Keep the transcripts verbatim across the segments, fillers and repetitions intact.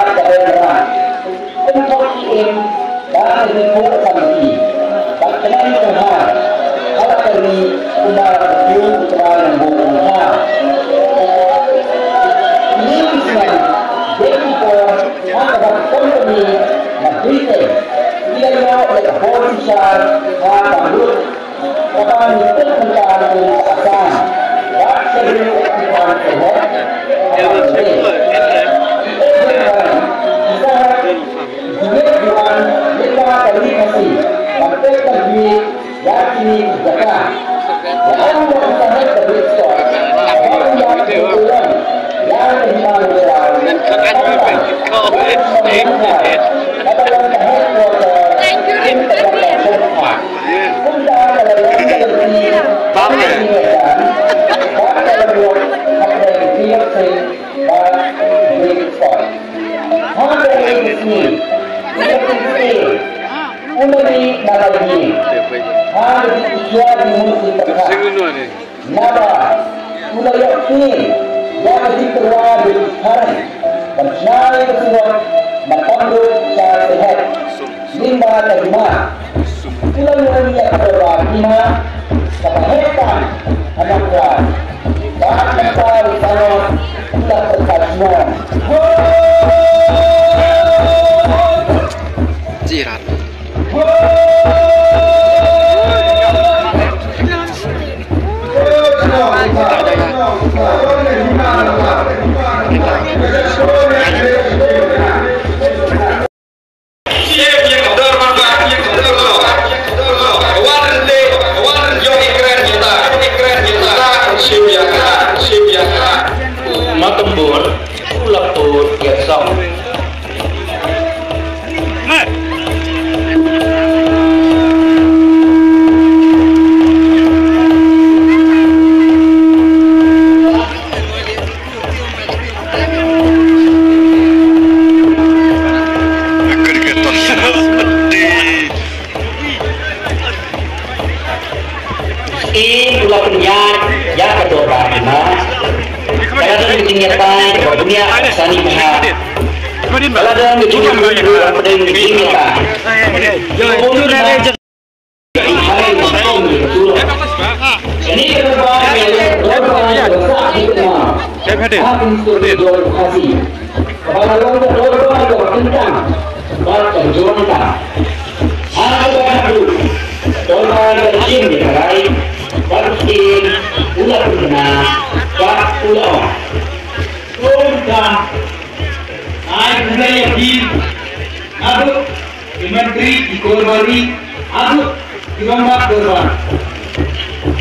Ka dei ba kum ka im ba ka dei ko ka dei ba ka dei ka ha ka la ka ni kumba ka tu ka la nang bo ka ha. Ni ki smen dei ki ko ha ka ba ka company na Britain. Ki la yo ya ka bor ki shar ha ka lut. Kaba ngi peit mynta kum ka Assam, wat ka ri ki ban ka hok. Ki sahep ki ngeit ki wan lypa ka ri Khasi ban peit ban peit ïa kine ki jaka. Ïa u ba u sahep ka ri Scott, kaba u ïa ki u wan ïa ka hima u wan. Kaba u wan ka headquarter in ka jaka Songkha. Naba, u la ïoh kti ïa ka jingtyrwa jong ki phareng ban shna ïa ka surok na Pamdut sha Sylhet. Lyngba ka hima, u la ïoh ïa ka dorbar hima kaba heh tam ha Nongkhlaw. Bad mynta u Sanos u la pyrkhat shnong. Jiran. Matambur, u la put ïa song. Im u la pynïaid ïa ka dorbar hima. Ka la don ka jingïatai kaba bniah sani bha. Ka la don ka jingïatai kaba bniah sani bha. Kane ka dorbar ïa ka dorbar ïa ka sah hi ka ma. Ha ka history jong ka Khasi. Kaba la long ka dorbar kaba kyntang bad ka jong ka. Ha kaba haduh dorbar ka jing ïa ka rai bad ka ktien u la pynbna bad u la ong. Kumta ai kumta ïa phi. Haduh ki myntri, ki korbari, haduh ki rangbah dorbar.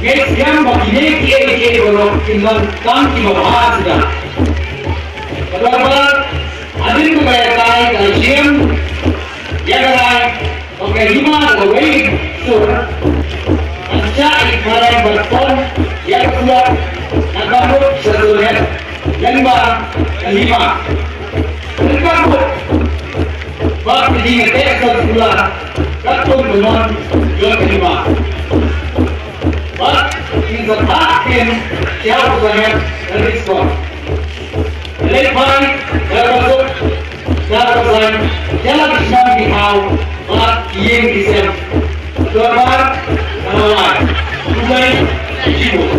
Ngi sngewthuh ba kine kiei kiei baroh kin long tang kiba bha shisha. Ka dorbar hadien ba ka ïatai ka la shim ïa ka rai ba ka hima ka wei sur kan shah ïa ki phareng ban pon ïa ka surok na Pamdut sha Sylhet lyngba ka hima. Lyngba ka Bad ki jingïateh sngewsih katkum ka mon jong ka hima. Bad kin sa thah kin sha u Sangeh ka ri Scott. Leit phai da ka suk da ka saiñ ïa la ki shnong ki thaw bad ki ïing ki sem. Dorbar ka la wai. Khublei shibun.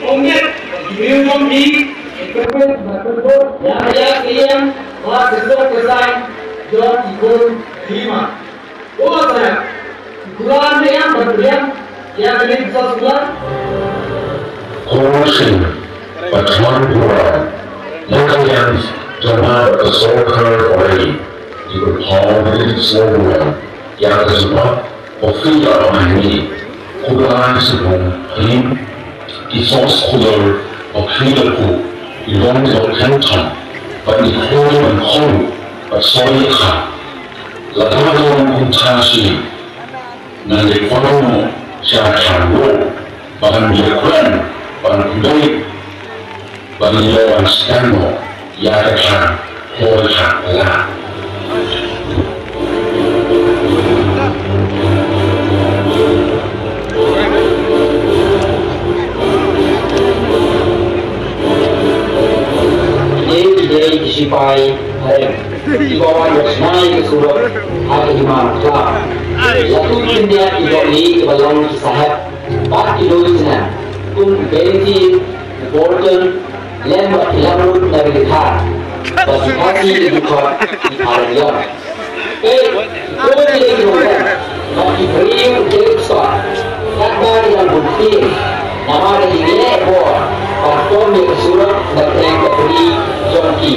Ong nget, ki briew jong phi, ki pynbud, ba pynbud ïa ka ïing ka sem bad ka suk ka saiñ jong ki khun hima. Ko Saheb, ki kular ne em ban pdiang? Ïa kane ka sula. Khun Sing, ba thon pura, ïa ka liang jong nga bad ka sorkar Olei, ki pynpaw ïa ka sula, ïa ka sula, ba phi ïa ka mani, khublei shibun, hi, ki sos khulor, ba phi ïa ku, i long ba khlem thang, ba i khun, ba khun, ba soi kha, lada ka long kumta shi, Ngan leit paralok sha ka thang ruh, ba ngan ïakren, ban pynbeit, ban ïoh ban sdang noh ïa ka thang, hoi ha la. Dei, dei, ki shipai, harem. Kiba wan ba shna ïa ka surok ha ka hima khlap. La tuid khyndiat ki dohlieh kiba long ki sahep bad ki doi snem kum u Bentin, u Bolton, lem bad ki Lamut na ri Dkhar bad ki Khasi, ki Dkhot, ki Phareng. Peit, ki dei ki nongkren bad ki briew u Jackson. Katba ki dang bun tieng namar ki leh bor ban pom ïa ka surok na pdeng ka bri jong ki.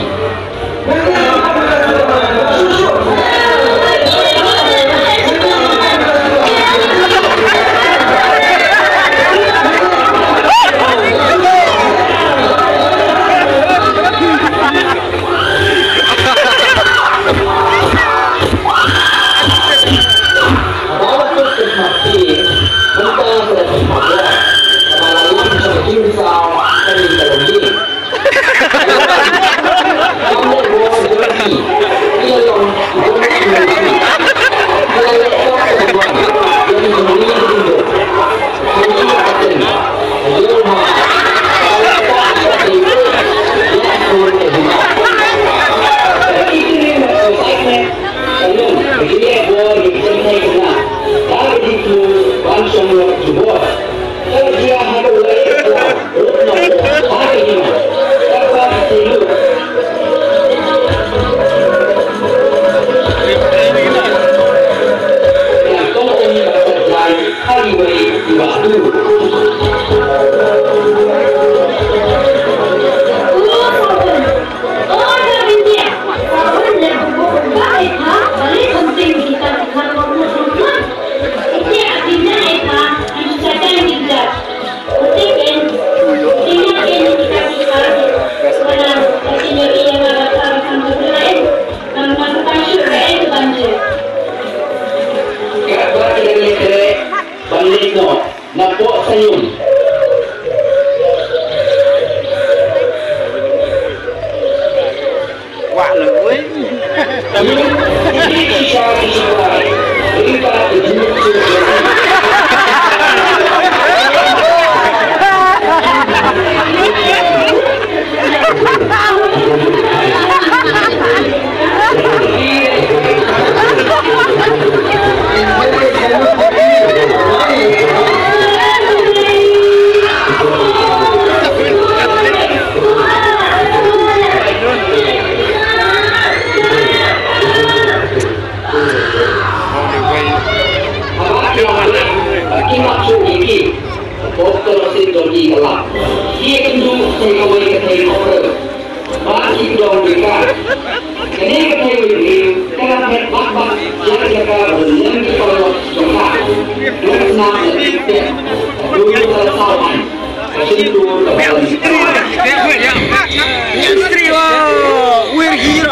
History, wow, we're here.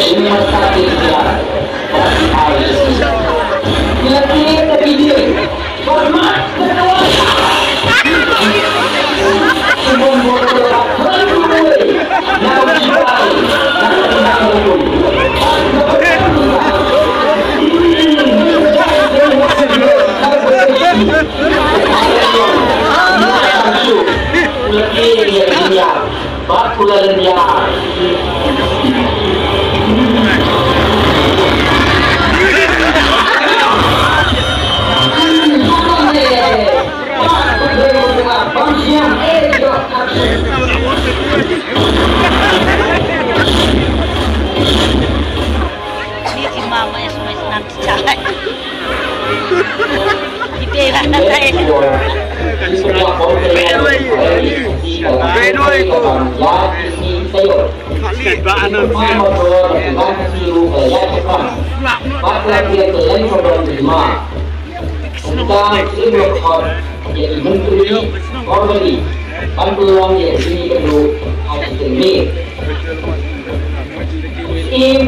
Im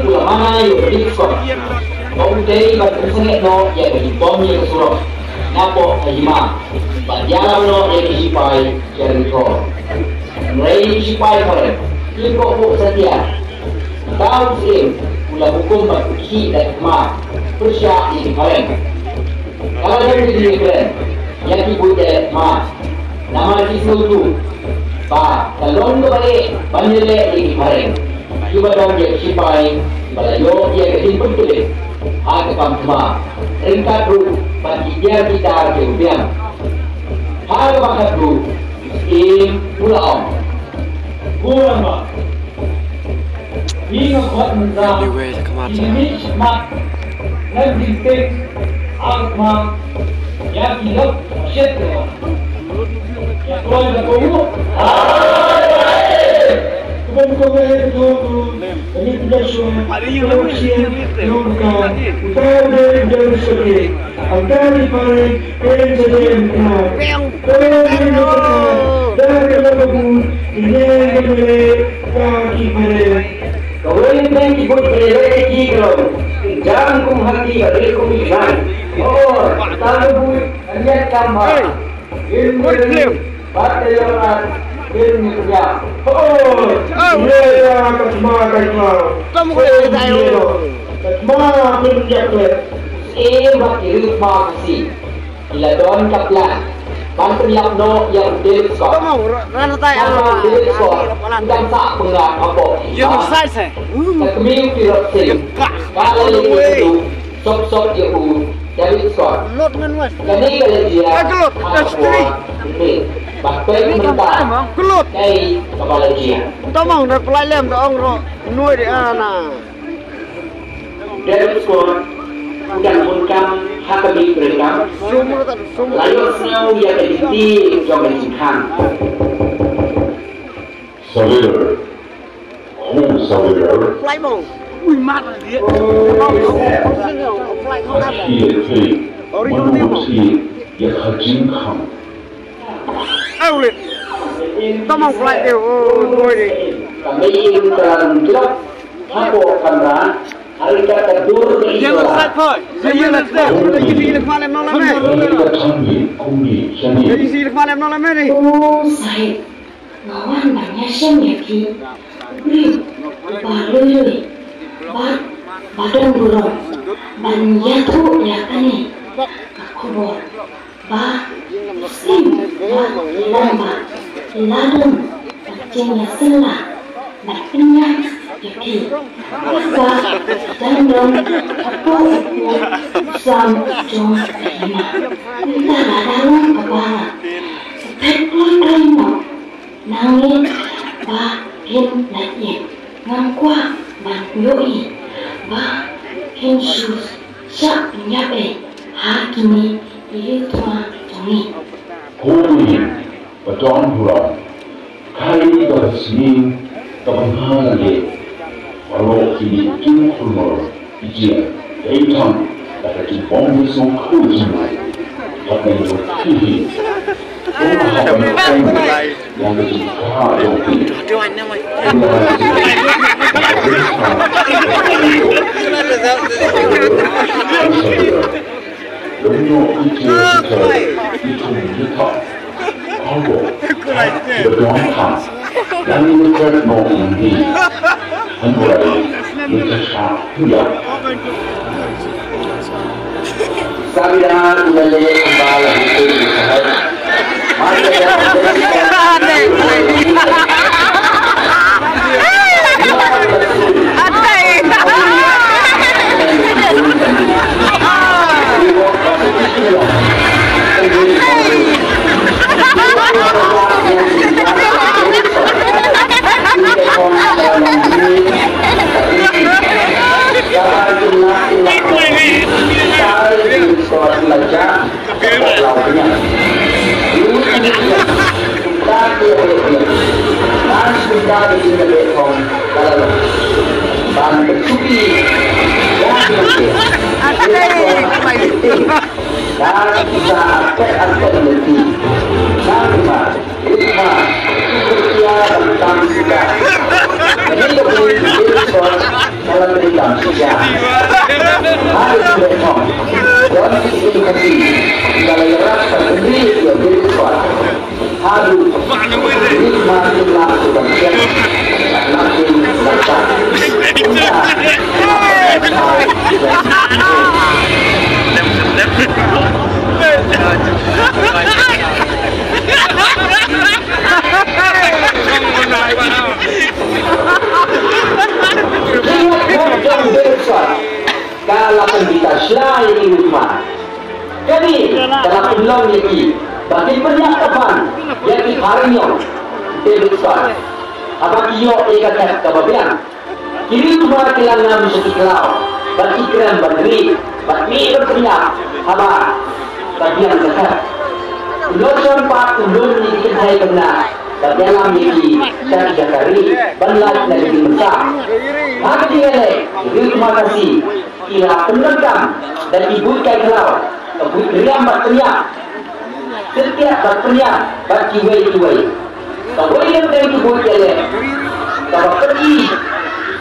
u la mana ïa u David Scott ba u dei ban pynsangeh noh ïa ka jingbam ïa ka surok napoh ka hima bad ïalam noh ïa ki shipai Jericho. Hynrei ki shipai Phareng kim kohnguh satia. Uta u syiem u la hukum ban khih da ka hma pyrshah ïa ki Phareng. Ka la don ka jingkren ïa ki buit ïaleh hma namar ki sngewthuh ba ka long kaba eh ban ïaleh ïa ki Phareng kiba don ïa ki shipai kiba la ïoh ïa ka jingpynkyndit ha ka kam thma ryngkat ruh bad ki tiar ki tar ki ruh biang. Ha kaba khatduh u syiem u la ong, Ko Rangbah, ngi nga khot mynta, ngi mih shakhmat lem jingtip ha ka thma ïa ki lok ba shet ko. Ïa ko ïa ko u. Ai, ai. Ko ban ko me ko ko. Kami pynjah shuwa. Ko shin. Ko ka. Uta de de shuwa. Angka di pare. Kawei na pdeng ki buit ba ïaleh ïa ki ka long, jam kum ha ki, ba dei kum ki nang. Hooid, tang ka buit ka ñiad kam bha. Kin ïa ri bad ka ïoh ar, kin ïa pynïap. Hooid, ïa ka thma ka thma. Ka thma pynïap. Siem bad ki riew thma Khasi. Ki la don ka plan ban pynïap noh ïa u David Scott. Tang ba u David Scott u dang sah pynïap hapoh ki hima. Ka kmie u Tirot Sing ka la leh ïa u, sop sop ïa u David Scott. Kane ka la jia ha ka por mynmiet. Bad peit mynta kaei kaba la jia. David Scott u dang bun kam ha ka miej pyrshah. La ïohsngew ïa ka jingtip jong ka jingkhang. Surveyor. Home surveyor. Ui, mar dia. Ïa ka jingkhang. Ka mei ka la rung jlop hapoh kamra ha ryngkat ka dur ka ïing. Ko Sahib, nga wan ban ïashem ïa phi u briew uba lui lui, ba, ba don burom, ban ïathuh ïa kane ka khubor. Ba, shisien ba ki rangbah ki la don ka jingïasylla bad pynïap ïa phi. Ba dang don hapoh u sam jong ka hima. Mynta lada long kaba nga phet kloi kloi noh, nangne ba phin lait ïing, ngam kwah ban ïohi ba phin shu shah pynïap ei ha kine ki riew thma jong ngi. Ko Mynsiem ba don burom, ka ri kaba sniew kaba nga la leh, baroh kine ki khunlor ki jia, dei tang da ka jingbym ïasngewthuh jingmut. Haba ngi ïohi, kum ha kaba ngi ïohi, ïa ka jingkha jong ki. Ka la pynbit sha ïa ki Ruthma. Kane ka la pynlong ïa ki ba kin pynïap kyrpang ïa ki phareng ïong. Te Ruthma, haba ki ïoh ïa ka thep kaba biang, ki Ruthma ki la ngam sha ki khlaw bad ki krem ban rieh bad mih ban pynïap haba ka biang ka thep. U Lochon pat u lum ïa ki kynthei khynnah bad ïalam ïa ki sha ki jaka rieh ban lait na ka jingmynsaw. Ha ka jingïaleh, ki Ruthma Khasi ki la pyndonkam da ki buit kai khlaw, ka buit riam bad pynïap, kyntiat bad pynïap bad kiwei kiwei. Kawei na ki buit ïaleh kaba pyni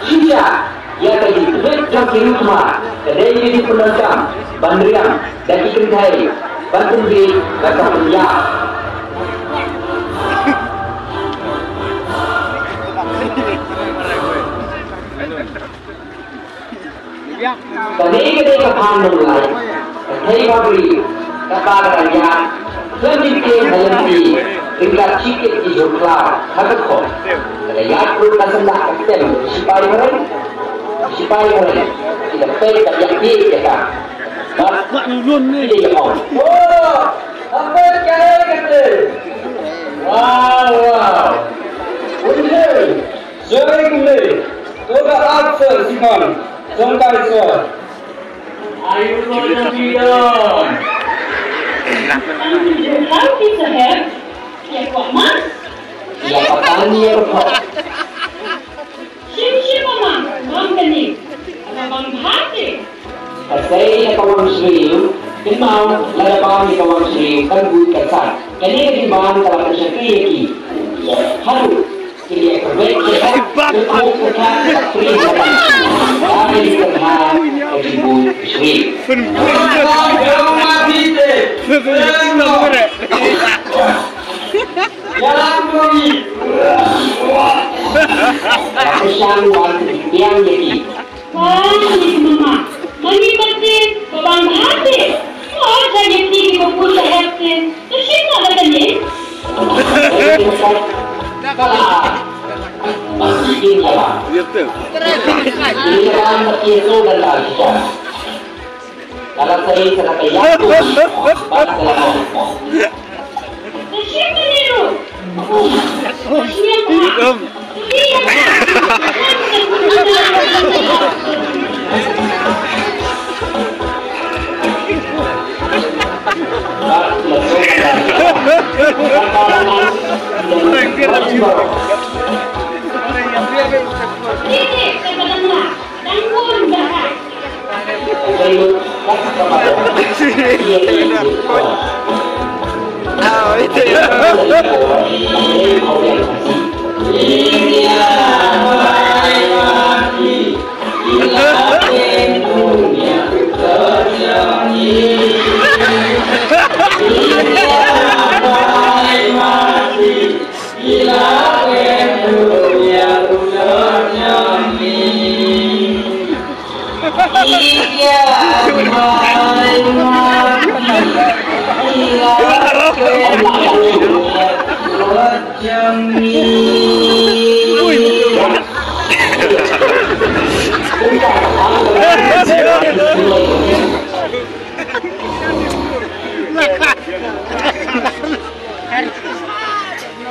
shisha ïa ka jingtbit jong ki Ruthma ka dei ka jingpyndonkam ban riam da ki kynthei ban pynbiej bad ban pynïap. Kane ka dei ka phang nonglait ka thei ba bri, kata ka dang ïaid khlem jingtieng ha lynti ryngkat shikit ki jhur khlaw ha ka khop. Ka la ïaid ruh ka senda ka tem ki shipai phareng. Ki shipai phareng ki la peit bad ïa peit ïa ka. Bad ki la ïa ong, "Oh, ha peit kaei kata? Wow, wow. Unjai." Sorry kumne, to ka ap sor Simon, jong kai sor. Ayu ko jong bidon. Ang jong kai ki sahep, ya ko mas. Ya patani ya ko. Shim shim mama, bang kani, aba bang bhate. Ka sei ïa ka wang shriew, kynmaw lada bam ïa ka wang shriew kan buit kan sat. Kane ka jingbam ka la pynshakri ïa ki. Haduh ki leh kyrwet kyrwet, kyrkhu kyrkhat, kyrkhu kyrkhat. Ka dei ka kyrkhat ka jingbuit ka shriew. Ka pyrshang wan biang ïa ki. Wan ïa ki mama. Mami pati, babang bahati. Oh, jagi ti ki babu sahep ti. Tu shin na kata ni? Kala. Masih kin kala. Ini kan mati itu dan lagi kan. Kala sai sana kaya. Bak kala.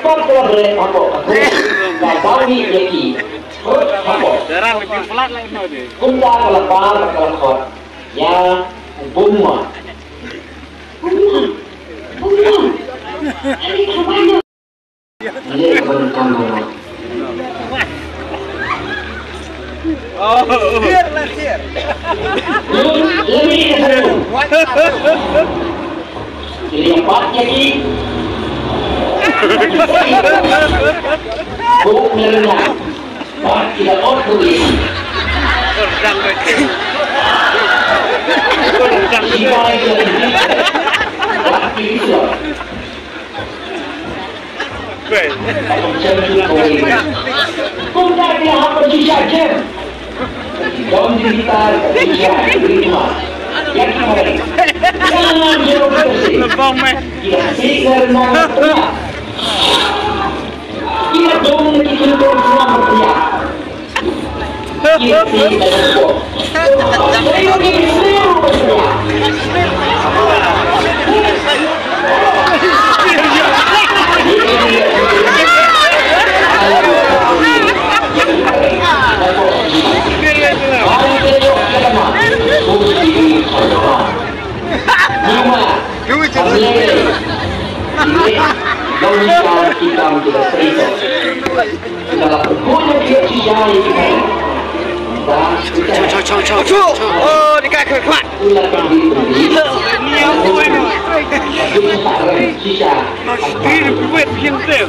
Pat ka la bret hapoh ka khun, ka daw hi ïa ki. Hapoh. Kumta ka la par bad ka la khot ïa u Bumma. Bumma, Bumma. Ani ka Bumma. Ïa ka ban kam ba. Lut lemi ka satu. Ki la ïa pat ïa ki. Buk ne rynda. Pat ki la ot buk ïa ki. Sipai ki la ïa ki. Pat ki la ïa ki. Kumta ki la hap ban shisha jem. Dom di kita shisha di rumah. Ïa ki mari. Jangan jero kita sih. Lebong meh. Kita sih karena tengah. Kita dom di kita tengah berpihak. Chau, chau, chau, chau, chau. Oh, di ka khmat. Di buat yang tu.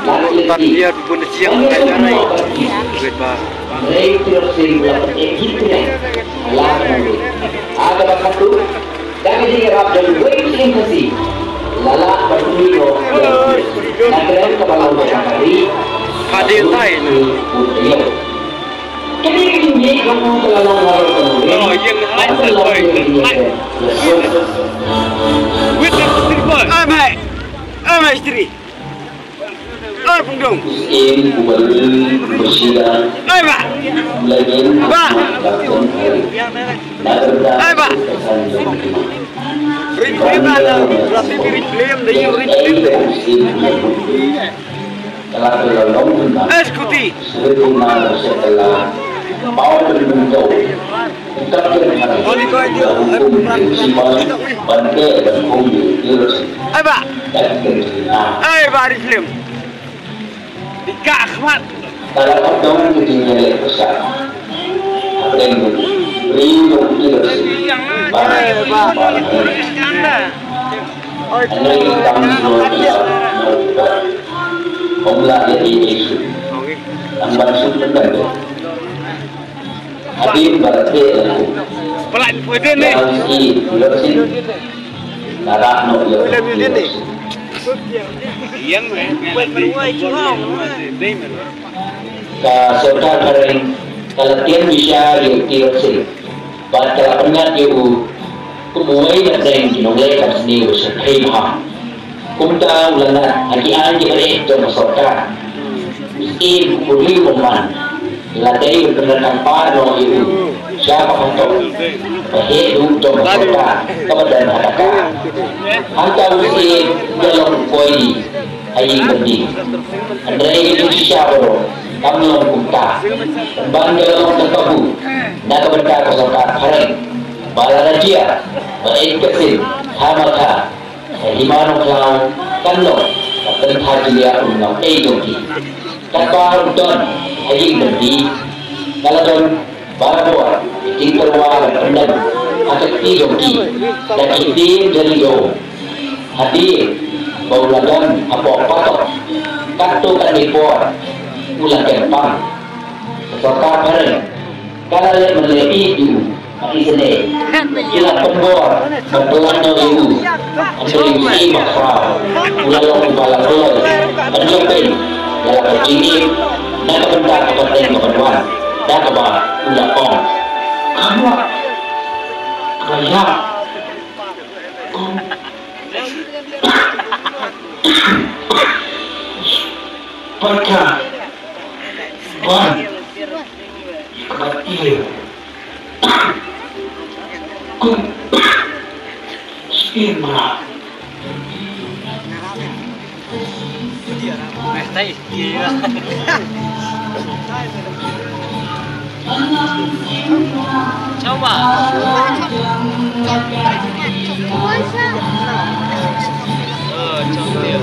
Tan biar pun siang. Buat bah. Ada bakatu. Dang ïarap da uwei u syiem Khasi. La lah ban pynmih noh ïa u. Na kren kaba long ka shakri. Ka dei tai. Kane ka jingmih jong u ka la long halor kano. Oh, ïeng hai. Ban pynlong ïa ka jingïaseng. Wit. Ai mai. Ai mai, istri. Ar pungdong. Im uba lun uba shida. Ai ba. Lagin. Ba. Ai ba. Rit lem da, rit lem da, rit lem. Eskuti. Ai ba. Ai ba, rit lem. Di ka khmat. Ka la pat dong ka jingïaleh pyrshah hapdeng ri jong ki rasi. Ba ba ba. Ane ki kam sngewbha. Hom lah ïa ki issue. Nang ban shu pyndem. Hadien ba la teh lakum. Pynlait pynlait ne. Yang i, yang i. Ka rah noh ïa u. Ïeng me. Ka sorkar Phareng ka la tieng bishar ïa u Tirotsing bad ka la pynngat ïa u kum uwei na pdeng ki nongleh kam sniew ba shyrkhei bha. Kumta u la ngat ha ki aiñ kiba eh jong ka sorkar. U Syiem u riew bymman la dei ban pynrkam noh ïa u sha ba ha ka ba heh duh jong ka sorkar kaba don ha Dhaka. Hangta u Syiem u la long u koidi ha ïing byndi. Hynrei ka jingshisha baroh kam long kumta. Pynban ka la long ka kabu na ka bynta ka sorkar Phareng ba la rajia ba eit ka sim ha Makha. Ka hima Nongkhlaw kan long ka pynthar jylliew u nongei jong ki. Katba u don ha ïing byndi ka la don barabor ka jingtyrwa ban pyndem ha ka kti jong ki da ki ktien jari jong u. Hadien ba u la don hapoh patok katto katne por u la kyrpang. Ka sorkar Phareng ka la leh ban leh ïeit ïa u. Ki la pynbor ban pynlait noh ïa u. Hynrei u Syiem Makhraw u la long uba la kloi ban ïoh pyn ïa la ka jingim na ka bynta ka pateng kaba wan da kaba u la ong. Ka mut kaba ïap kum patka ban Ka ïa kum skin ma. Thank you. Chong ba. Oh, chong dia.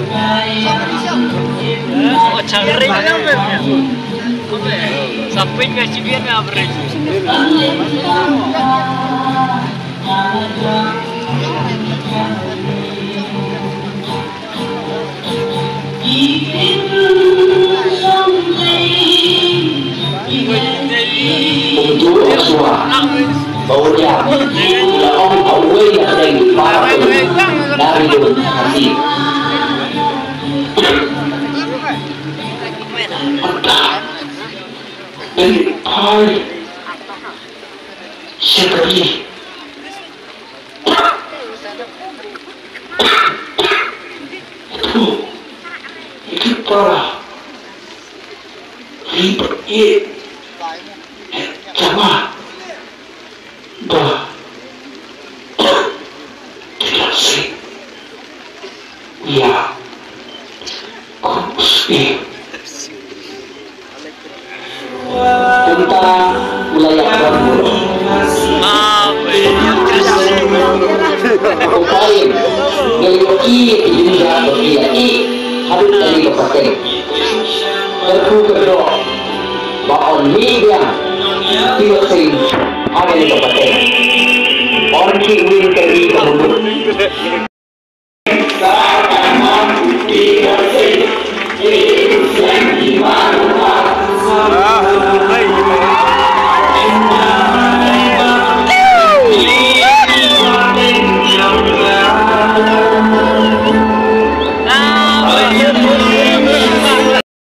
Oh, chong ring. Sapin ngai chibian na beri. Kumtu ong shuwa ba u Riak u la ong ha uwei na pdeng ki para pdeng na ri Khasi. Mynta phi ai sha ka ri. Ito, ito para ri ba ïeit, eh, jama ba ki la sih ïa kum u sih. Kumta u la ïakhun. U Pain, nga ïohi ïa ki jingïakhun ïa i haduh kane ka pateng. Kyrkhu kyrdoh ba yn mih biang ki lok sing ha kane ka pateng. Yn khih win ka ri ka mudui.